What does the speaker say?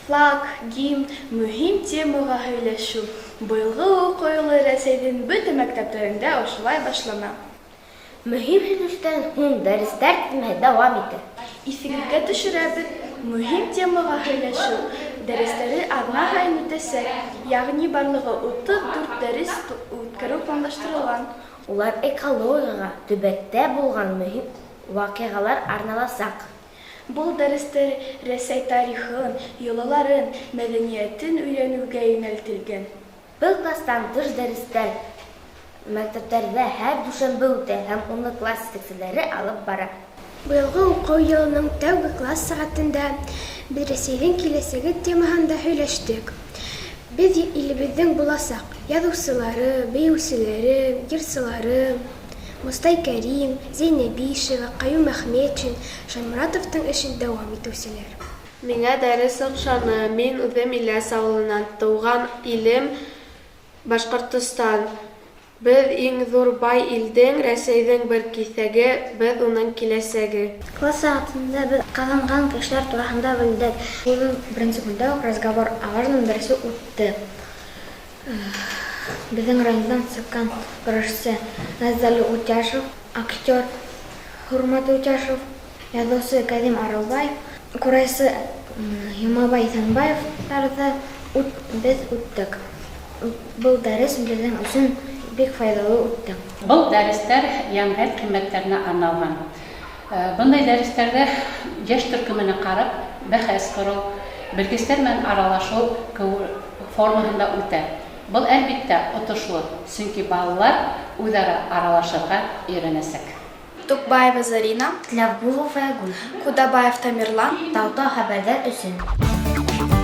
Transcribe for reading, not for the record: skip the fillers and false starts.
Флаг, гимн, мөһим темаға һөйләшеү. Быйылғы уҡыу йылы Рәсәйҙең бөтә мәктәптәрендә ошолай башлана. Мөһим һөйләшеүҙән һуң дәрестәр теҙмәһе дауам итә. Иҫегеҙгә төшөрәбеҙ, мөһим темаға һөйләшеү дәрестәре аҙна һайын үтәсәк, йәғни барлығы 34 дәрес үткәреү планлаштырылған. Улар экологияға, төбәктә булған мөһим ваҡиғалар арналасаҡ. Был дәрестәр Рәсәй тарихын, йолаларын, мәҙәниәтен өйрәнеүгә йүнәлтелгән. Был кластан тыш дәрестәр мәктәптәрҙә һәр дүшәмбе үтә һәм уны класс етәкселәре алып бара. Быйылғы уҡыу йылының тәүге класс сәғәтендә беҙ Рәсәйҙең киләсәге темаһында һөйләштек. Беҙ илебеҙҙең буласаҡ яҙыусылары, бейеүселәре, йырсылары, Мостай Кәрим, Зәйнәбишева, Ҡәйүм Әхмәтшин, Шайморатовтың эшен дауам итеүселәр. Миңә дәрес оҡшаны. Мин үҙем Иләс ауылынан. Тыуған илем Башҡортостан. Беҙ иң ҙур бай илдең, Рәсәйҙең бер киҫәге, беҙ уның киләсәге. Класс сәғәтендә беҙ ҡаҙанған кешеләр тураһында белдек. Бөгөн беренсе көндә үк разговор о важном дәресе үтте. Беҙҙең райондан сыҡҡан көрәшсе Назали Утяшев, актер Хөрмәт Утяшев, яҙыусы Кәҙим Аралбаев, ҡурайсы Йомабай Иҫәнбаевтарҙы беҙ үттек. Был дәрес беҙҙең өсөн бик файҙалы үтте. Был дәрестәр йәмғиәт ҡиммәттәренә арналған. Бындай дәрестәрҙә йәш төркөмөнә ҡарап бәхәс ҡороу, белгестәр менән аралашыу формаһында үтә. Был, әлбиттә, отошло, сөнки балалар үҙ-ара аралашырға өйрәнәсәк. Тукбаева Зарина, Тләүбулова Айгөл, Ҡудабаев Тамерлан, Тау-Тау хәбәрҙәр өсөн.